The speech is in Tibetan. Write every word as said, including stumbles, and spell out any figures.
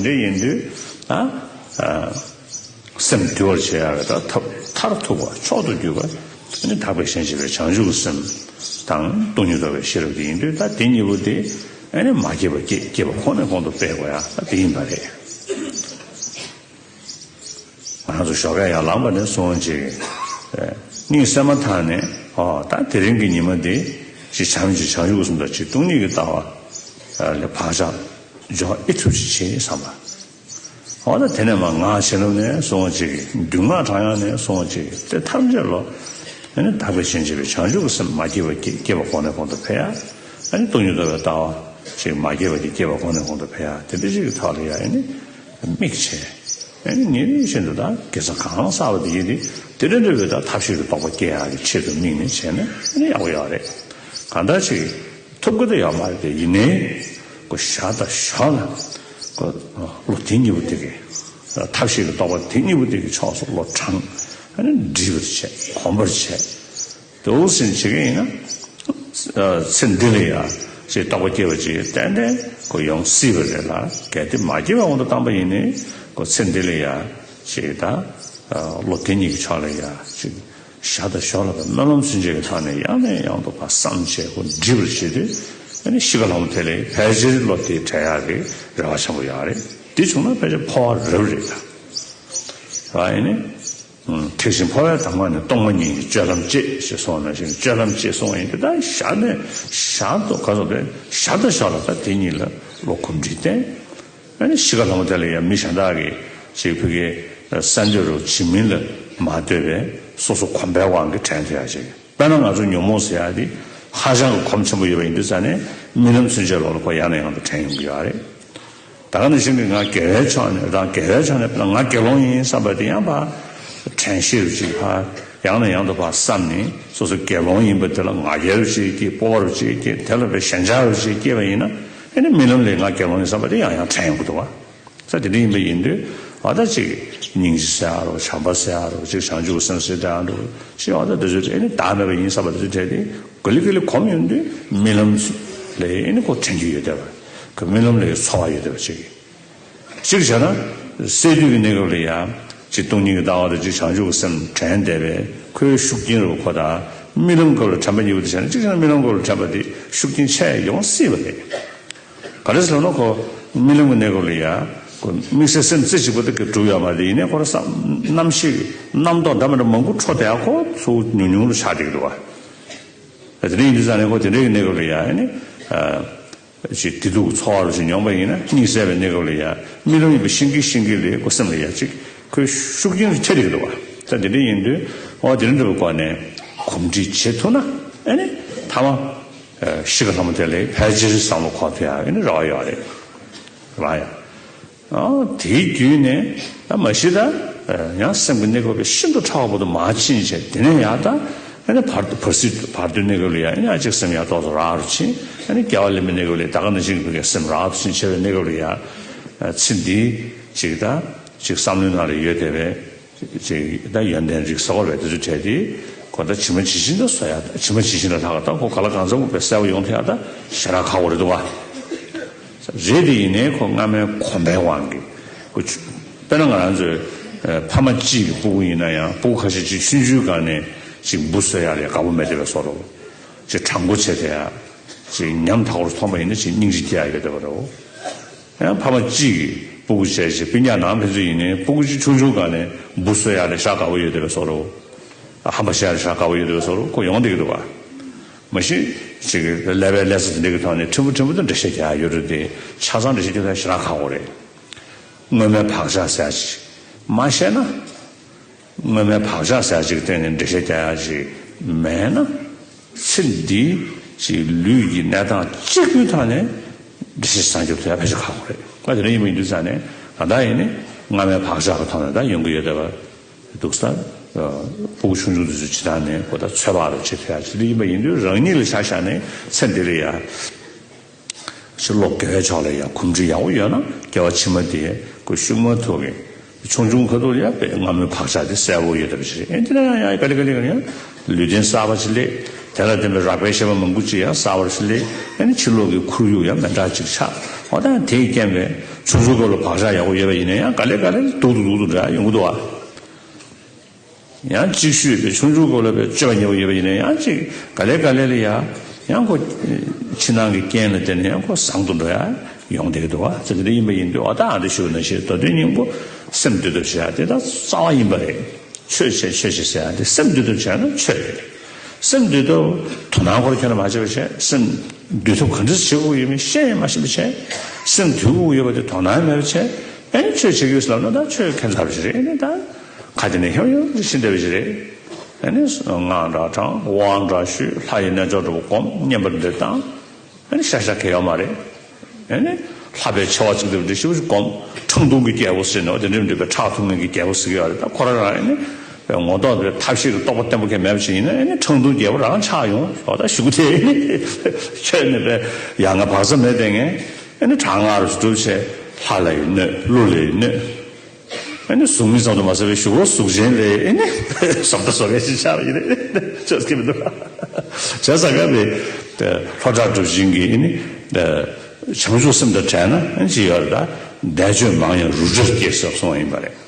འདྲ་ཡིན་དུས་ད་སེམས་དུལ་བར་བྱེད་ཡག་གི་ད་ཐབས་མཐར་ཐུག་པ་མཆོག་ཏུ་གྱུར་པ་ནི་དག་པའི་ཞིང་བྱེད་པའི་བྱང་ཆུབ་ཀྱི་སེམས་དང་སྟོང་ཉིད་རྟོགས་པའི་ཤེས་རབ་དེ་ཡིན་དུས། ད་དེ་གཉིས་པོ་དེ་ཨ་ནི་མ་སྐྱེས་པ་སྐྱེ་སྐྱེས་པ་གོང་ནས་གོང་དུ་སྤེལ་དགོས་ཡག་ད་དེ་ཡིན་པ་རེད། ང་ཚོ་ཞོགས་ཀས་ཡར་ལངས་པ་ནས་བཟུང་ཅིག་གཉིད་སད་མ་ཐག་ནས། ཨོ་ད་དེ་རིང་གི་ཉི་མ་འདི་ཅིག་བྱམས་ཀྱི་བྱང་ཆུབ་ཀྱི་སེམས་དང་ཅིག་སྟོང་ཉིད་ཀྱི་ལྟ་བ་ལ་བག་ཆགས་འཇོག་ཨེ་ཐུབ་ཅིག་བྱེད་བསམ་པ། ཨོ་ད་དེ་ནས་མར་ངག་བྱིན་རླབས་ནས་བཟུང་ཅིག་མདུན་ངག་བགྲང་ཡག་ནས་བཟུང་ཅིག་དེ་ཐམས་ཅད་ལོ། ཨ་ནི་དག་པའི་ཞིང་བྱེད་པའི་བྱང་ཆུབ་ཀྱི་སེམས། མ་སྐྱེས་པ་སྐྱེ་སྐྱེས་པ་གོང་ནས་གོང་དུ་འཕེལ་ཡག་ཨ་ནི་སྟོང་ཉིད་རྟོགས་པའི་ལྟ་བ་ཅིག་མ་སྐྱེས་པ་སྐྱེ་སྐྱེས་པ་གོང་ནས་གོང་དུ་འཕེལ་ཡག་དེ་འདྲ་ཞིག་གི་ཐོག་ལ་ཡ་ཨ་ནི། དམིགས་བྱས། ཨ་ནི་ཉིན་རེ་བཞིན་དུ་ད་དགེ་རྩ་གང་བསགས་པ་དེ་ཡིན་ཏེ། དེ་འདྲ་འདྲ་བའི་ད་ཐབས་ཤེས་ཀྱི་རྟོགས་པ་སྐྱེ་ཡག་གི་ཆེད་དུ་དམིགས་ནས་བྱས་ན་ཨ་ནི་ཡག་པོ་ཡོད་རེད། གང་ལྟར་ཅིག་ཐུབ་ཀྱི་དེ་ཡོད་མ་རེད་དེ། ཡིན་ནའི་ཁོ་ཞར་དང་ཞོར་ལ་ཁོ་བློ་དེ་གཉིས་པོ་དེ་གི་ཐབས་ཤེས་ཀྱི་རྟོགས་པ་དེ་གཉིས་པོ་དེ་གི་ཕྱོགས་སུ་བློ་དྲངས། ཨ་ནི་འདྲིས་པར་བྱས། གོམས་པར་བྱས། དུ་ཟིན་བྱེད་ཀྱི་ཡིན་ན། ཚེ་འདི་ལ་ཡང་ཅིག་རྟོགས་པ་སྐྱེས་པ་ཅིག་ཏན་ཏན་ཁོ་ཡོང་སྲིད་པ་རེད་ལ། གལ་ཏེ་མ་སྐྱེས་པའི་དབང་དུ་བཏང་པ་ཡིན་ནའི་ཁོ་ཚེ་འདི་ལ་ཡང་ཅིག་ད་བློ་དེ་གཉིས་ཀྱི་ཕྱོགས་ལ་ཡང་ཅིག་ཞར་དང་ཞོར་ལ་སྨོན་ལམ་ཚུན་ཆད་ཀྱི་ཐོག་ནས་ཡང་ནས་ཡང་དུ་ཕར་བསམ་བྱས་ཁོ་འདྲིས་པར་བྱེད་དུས། ཨ་ནི་ཤི་ཁ་ལྷ་མོ་དེ་ལས་ཕལ་ཆེར་བློ་དེ་བྲལ་ཡག་གི་རེ་བ་ཆེན་པོ་ཡོད་རེད། དེ་བྱུང་ན་ཕལ་ཆེར་འཕོ་བ་རབ་རེད་ད། རེད་བ། ཨ་ནི། ཐེག་ཆེན་འཕོ་བའི་དང་པོ་ནི་སྟོང་པ་ཉིད་ཀྱི་སྤྱོད་ལམ་བཅས་ཞེས་གསུངས་པ་ནང་བཞིན། སྤྱོད་ལམ་བཅས་གསུངས་པ་ཡིན་དུས། ད་ཞར་ནས་ཞར་དུ་ག་ཚོད་པས་ཞར་དང་ཞོར་ལ་ད་དེ་གཉིས་ལ་བློ་གོམས་འདྲིས་བསྟེན། ཨ་ནི་ཤི་ཁ་ལྷ་མོ་དེ་ལ་ཡང་མི་གཞན་དག་གིས་ཅིག་ཕ་གིའི་གསར་འགྱུར་རུ་བྱེད་མིན་ལ་མ་ལྟོས་པའི་སོ་སོ་གོམས་པའི་དབང་གིས་དྲན་ཐུབ་ཡག་ཅིག་དཔེར་ན་ང་ཚོ་ཉོན་མོངས་ཟེར་ཡག་དེ་ཧ་ཅང་གི་གོམས་ཆེན་པོ་ཡོད་པ་ཡིན་དུས་ཙང་ནས་རྨི་ལམ་ཚུན་ཆད་ལོག་ལ་ཁོ་ཡང་ནས་ཡང་དུ་དྲན་ཡོང་གི་ཡོད་རེད། ད་ག་ནང་བཞིན་གྱི་ང་དགེ་བའི་ཕྱོགས་ནས་རང་དགེ་བའི་ཕྱོགས་ནས་ང་དགེ་སློང་ཡིན་བསམ་པ་དེ་ཡང་ཕར་དྲན་ཤེས་རུ་ཅིག་ཕར་ཡང་ནས་ཡང་དུ་ཕར་བསམ་ནས། སོ་སོ་དགེ་སློང་ཡིན་པ་དེ་ལ་ང་རྒྱལ་རུ་ཅིག་སྐྱེས། སྤོབས་པ་རུ་ཅིག་སྐྱེས། དེ་ལ་ཕར་ཞེན་ཆགས་རུ་ཅིག་སྐྱེས་པ་ཡིན་ན། ཨ་ནི་རྨི་ལམ་ལས་ང་དགེ་སློང་ཡིན་བསམ་པ་དེ་ཡང་ཡང་དྲན་ཡོང་གི་འདུག་བ། ས་དེ་འདྲ་ཡིན་པ་ཡིན་དུས། ཨ་ད་ཅིག་སྙིང་རྗེ་ཟེར་ཡག་རོ། བྱམས་པ་ཟེར་ཡག་རོ། ཅིག་བྱང་ཆུབ་སེམས་ཟེར་ཡག་རོ། ཅིག་ཨ་ད་དེ་ཚོ་ཨ་ནི་བདག་མེད་པ་ཡིན་བསམ་པ་དེ་ཚོ་བྲལ་ཏེ་ག་ལེ་ག་ལེ་གོམས་ཡོང་དུས་རྨི་ལམ་ལས་ཨ་ནི་ཁོ་དྲན་རྒྱུ་ཡོད་བསྡད་པ། ཁོ་རྨི་ལམ་ལས་ཚོར་བ་ཡོད་བསྡད་པ་ཅིག་གཅིག་བྱས་ན་སད་དུས་ཀྱི་གནས་སྐབས་ལ་ཡང་ཅིག་སྟོང་ཉིད་ཀྱི་ལྟ་བ་དང་ཅིག་བྱང་ཆུབ་ཀྱི་སེམས་དྲན་བསྡད་པས་ཁོའི་ཤུགས་རྐྱེན་རུ་ཁོ་དང་། རྨི་ལམ་སྐབས་ལ་དྲན་པ་གཉིས་པོ་དེ་བྱས་ན། གཅིག་བྱས་ན་རྨི་ལམ་སྐབས་ལ་དྲན་པ་དེ་ཤུགས་རྐྱེན་ཆེ་ཡོང་སྲིད་པ་རེད། ག་རེ་ཟེར་ན་ཁོ་རྨི་ལམ་གྱི་གནས་སྐབས་ལ་ཡང་ཁོ་དམིགས་བསལ་སེམས་རྩེ་གཅིག་པོ་དེ་གིས་གྲུབ་ཡོད་མ་རེད། ཡིན་ནའི་ཁོ་རང་བསམ་རྣམ་ཤེས་ཀྱི་རྣམ་རྟོག་འདྲ་མི་འདྲ་མང་པོ་འཕྲོ་བསྡད་ཡག་ཁོ་ཚུར་ཉུང་ཉུང་རུ་ཆགས་བསྡད་ཀྱི་འདུག་བ། དེ་འདྲ་ཡིན་དུས་ཙང་ནས་ཁོ་དེ་འདྲའི་གནས་སྐབས་ལ་ཡང་ཨ་ནི། ཅིག་བདེ་སྡུག་ཚོར་བ་རུ་ཞིག་མྱོང་པ་ཡིན་ན། གཉིད་སད་པའི་གནས་སྐབས་ལ་ཡང་རྨི་ལམ་ཡིན་པ་ཤེས་ཀྱིན་ཤེས་ཀྱིན་ལས་ཁོ་སེམས་ལ་ཡང་ཅིག་ཁོའི་ཤུགས་རྐྱེན་རུ་ཆེ་བསྡད་ཀྱི་འདུག་བ། ད་དེ་འདྲ་ཡིན་དུས་ཨོ་དེ་འདྲ་འདྲ་བའི་སྒོ་ནས་གོམས་འདྲིས་བྱེད་ཐུབ་ན། ཨ་ནི་མཐའ་མ་ཤི་ཁ་ལྷ་མོ་དེ་ལས་ཕལ་ཆེར་བསམ་བློ་འཁོར་ཐུབ་ཡག་ཨ་ནི་རེ་བ་ཡོད་རེད། རེད་བ་ཡ། ཨ་དེའི་བརྒྱུད་ནས་ད་མ་གཞི་ད་ཡང་སེམས་ཀྱི་གནས་སྐབས་ཤིན་ཏུ་ཕྲ་བ་བར་དུ་མར་ཕྱིན་བྱས། དེ་ནས་ཡང་ད་ཨ་ནི་བར་དུ་བར་སྲིད་བར་དོའི་གནས་སྐབས་ལ་ཡང་ཨ་ནི་ཨ་ཅིག་སེམས་ཡང་ཏོག་ཙམ་རགས་རུ་ཕྱིན། ཨ་ནི་སྐྱེ་བ་ལེན་པའི་གནས་སྐབས་ལ་ད་ག་ནང་བཞིན་གྱི་སེམས་རགས་རུ་ཕྱིན་བྱས་པའི་གནས་སྐབས་ལ་ཡང་ཚེ་འདིའི་ཅིག་ད་ཅིག་བསམ་བློའི་ནང་ལ་ཡོད་བསྡད་པའི་ཅིག་ད་ཡོན་ཏན་རིགས་ཟེར་བ་རེད། དེ་ཚོ་བྲལ་ཏེ་ཁོ་ད་ཇི་མ་ཇི་བཞིན་དུ་བཟོ་ཡག་ད་ཇི་མ་ཇི་བཞིན་ལ་ལྷག་ད་ཁོ་ག་ལ་གང་འཚམ་དཔེ་གསལ་པོ་ཡོང་ཐུབ་ཡག་ད་ཞེ་དྲག་ཁག་པོ་རེད་འདུག་བ། རེད་དེ། ཡིན་ནའི་ཁོ་སྔ་མའི་གོམས་པའི་དབང་གིས་ཁོ་ཆུ་དཔེར་ན་ང་རང་ཚོའི་ཨ་ཕ་མ་གཅིག་གི་སྤུ་གུ་ཡིན་ན་ཡང་། སྤུ་གུ་ཁ་ཤས་ཅིག་ཆུང་ཆུང་སྒང་ནས་ཅིག་འབུ་གསོད་ཡག་ལ་དགའ་པོ་མེད་བསྡད་པའི་བཟོ་འདྲ། ཅིག་དྲང་པོ་བྱས་བསྡད་ཡག་ཅིག་ཉམ་ཐག་པོ་རུ་མཐོང་པ་ཡིན་ན་ཅིག་སྙིང་རྗེ་སྐྱེ་ཡག་ཡོད་བསྡད་པ་འདྲ། ཡང་ཕ་མ་གཅིག་གིས་སྤུ་གུ་བྱས་བྱས། སྤུན་ཀྱག་ནང་ཕན་ཚུན་ཡིན་ནའི་སྤུ་གུ་ཅིག་ཆུང་ཆུང་སྒང་ནས་འབུ་གསོད་ཡག་ལ་ཤ་དགའ་པོ་ཡོད་བསྡད་པའི་བཟོ་འདྲ། ཧམ་པ་བཤད་ཡག་ལ་ཤ་དགའ་པོ་ཡོད་བསྡད་པའི་བཟོ་འདྲ་ཁོ་ཡོང་བསྡད་ཀྱི་འདུག་བ། མ་གཞི་ཅིག་ཀླད་པའི་ཀླད་རྩ་དེ་འདྲ་གི་ཐོག་ནས་ཕྲན་བུ་ཕྲན་བུ་དུ་འགྲེལ་བཤད་རྒྱག་ཡག་ཡོད་རེད་དེ། ཆ་ཚང་འགྲེལ་བཤད་རྒྱག་ཡག་ཞེ་དྲག་ཁག་པོ་རེད། སྔོན་མའི་བག་ཆགས་ཟེར་ཡག་ཅིག་མ་བཤད་ན། སྔོན་མའི་བག་ཆགས་ཟེར་ཡག་ཅིག་སྟེང་ནས་འགྲེལ་བཤད་རྒྱག་ཡག་ཅིག་མེད་ན། ཚེ་འདིའི་ཅིག་ལུས་ཀྱི་གནས་སྟངས་གཅིག་པུའི་ཐོག་ནས་འགྲེལ་བཤད་བྱེད་ཐུབ་ཡག་ཕལ་ཆེར་ཁག་པོ་རེད། ཨ་དེ་འདྲ་ཡིན་པ་ཡིན་དུས་ཙང་ནས་ད་ལྟ་ཡིན་ནའི་སྔ་མའི་བག་ཆགས་ཀྱི་ཐོག་ནས་ད་ཡོང་གི་ཡོད་བསྡད་པ་འདུག་ས། སྤུ་གུ་ཆུང་ཆུང་དེ་ཚོ་ཇི་ལྟར་ནས་ཁོ་ད་ཚོད་དཔག་རུ་བྱེད་ཐུབ་ཡག་ཅིག་དེ་ཡིན་པ་ཡིན་དུས། རང་ཉིད་ལ་ཆ་བཞག་ནས་ཚེ་འདི་ལ་ཡ། ཕྱི་ལོགས་དགེ་བའི་ཕྱོགས་ལ་ཡང་གོམས་འདྲིས་ཡག་པོ་ཡོད་ན། སྐྱེ་བ་ཕྱི་མ་དེ་ཁོ་ཤུགས་མ་ཐུག་གི། ཆུང་ཆུང་ཁ་ཐུག་ལ་ཡང་དཔེ་སྔ་མོའི་བག་ཆགས་དེ་གསལ་པོ་ཡོད་བསྡད་པ་ཞིག་རེད། ཨེ་འདི་ན་ཡང་ཡང་ག་ལེ་ག་ལེ་ག་ལེ་ཡང་ལུས་རྟེན་གསར་པ་ཞིག་སླེབས། དེ་ལ་བརྟེན་པའི་རགས་པའི་ཤེས་པ་མང་པོ་ཅིག་ཡང་གསར་པ་ཞིག་སླེབས། ཨེ་ནི་ཕྱི་ལོགས་ཀྱི་ཁོར་ཡུག་ཡང་མི་འདྲ་ཅིག་ཆགས། འོ་ད་དེས་རྐྱེན་པས་ཆུང་ཆུང་སྐབས་ལ་བག་ཆགས་ཡག་པོ་ཡོད་པ་ཡིན་ན་ཡང་ག་ལེ་ག་ལེ་སྡུག་ཏུ་སྡུག་ཏུ་འགྲོ་ཡ་ཡོང་གི་འདུག་བ། ཡང་གཅིག་ཤོས་པའི་ཆུང་ཆུང་སྐབས་ལ་པའི་སྤྱོད་པ་ཉེས་པོ་ཡོད་པ་ཡིན་ན་ཡང་གཅིག་ག་ལེ་ག་ལེ་ལ་ཡ་ཡང་ཁོ་ཕྱི་ནང་གི་རྐྱེན་ལ་བརྟེན་ནས་ཡང་ཁོ་བཟང་དུ་འགྲོ་ཡ་ཡོང་བསྡད་ཀྱི་འདུག་བ། ཚེ་འདི་འདྲ་ཡིན་པ་ཡིན་དུས་འོ་ད་ཨ་འདྲ་ཞུ་བ་ནང་བཞིན་མདོ་དོན་སྙིང་པོ་སེམས་འདུལ་ཐབས་བྱེད་ཡ་དེ་ད་རྩ་བ་ཡིན་པ་རེད། ཆོས་བྱེད་ཆོས་བྱེད་ཟེར་ཡ་དེ་སེམས་འདུལ་ཐབས་བྱས་ན་ཆོས་རེད། སེམས་འདུལ་ཐབས་དོ་སྣང་སྐོར་ཁྱོན་ནས་མ་བྱས་པ་བྱས། སེམས་འདུལ་ཐབས་ག་འདྲ་བྱེད་དགོས་ཡོད་མེད་ཤེས་ཡང་མ་ཤེས་པ་བྱས། སེམས་འདུལ་དགོས་ཡོད་པ་དེ་དོ་སྣང་མེད་པ་བྱས། ཨ་ནི་ཆོས་བྱེད་ཀྱི་ཡོད་ཟེར་ལབ་ན་ད་ཆོས་ཁྱད་མཚར་བ་ཞིག་རེད། ཨ་ནི་ད་ཁ་དེ་ནས་ཧེའུ་ཧེའུ་ཅིག་ཕྱིན་བསྡད་པ་ཞིག་རེད། ཨ་ནི་སྔགས་འདྲ་བགྲང་། དབང་འདྲ་ཞུ། ལྷ་ཡི་རྣལ་འབྱོར་འདྲ་བོ་སྒོམ། བསྙེན་པ་འདྲ་བཏང་། ཨ་ནི་ཤ་ཤ་གལ་ཡོད་མ་རེད། ཨ་ནི་ལྷ་པའི་ཆེ་བ་ཚིག་འདེབས་འདི་ཞིབ་ཞིབ་སྒོམ། ཁྲང་ཏུང་གི་རྒྱལ་པོ་ཟེར་ནས་འོ་དེ་འདྲ་འདྲ་བའི་ཁྲག་འཐུང་མཁན་གྱི་རྒྱལ་པོ་ཟེར་གྱི་ཡོད་རེད། ད་ཁོ་རང་རང་ཨ་ནི་པའི་ངོ་ཐོག་དེ་ཐབས་ཤེས་ཀྱི་རྟོགས་པ་བརྟན་པོ་གང་མེད་པ་ཞིག་ཡིན་ན་ཨ་ནི་ཁྲང་ཏུང་རྒྱལ་པོ་རང་ཆགས་ཡོང་། འོ་ད་གཞུག་གུ་དེ་ཨ་ནི་ཆོས་ནི་པའི་ཡ་ང་བག་ཚ་མེད་བསྡད་མཁན་ཨ་ནི་དྲག་སྔགས་རུ་སྒྲུབ་བྱས། ལྷ་ལ་ཡི་གནོད། ཀླུ་ལ་ཡི་གནོད། ཨ་ནི་གཟུགས་མེད་ཙམ་དུ་མ་ཟད་པའི་གཞུག་གུ་གཟུགས་ཅན་ལ་ཨ་ནི་ཟབ་ལྟ་བཟོ་མཁན་ཞིག་ཆགས་པ་ཡིན་ན་ཆོས་སྐྱིད་མི་འདུག་བྱས་ཙང་སྐབས་དེ་ལྷོ་བྲག་གྲུབ་ཆེན་གྱིས་ཨ་ནི་བྱང་ཆུབ་སེམས་དང་བྲལ་ན་ཅི་ཡོད་རེད། ད་བཟླས་བརྗོད་མང་ཡང་རུ་སྒྲ་སྐྱེ་ཟེར་གསུངས་པ་ཡིན་པ་རེད།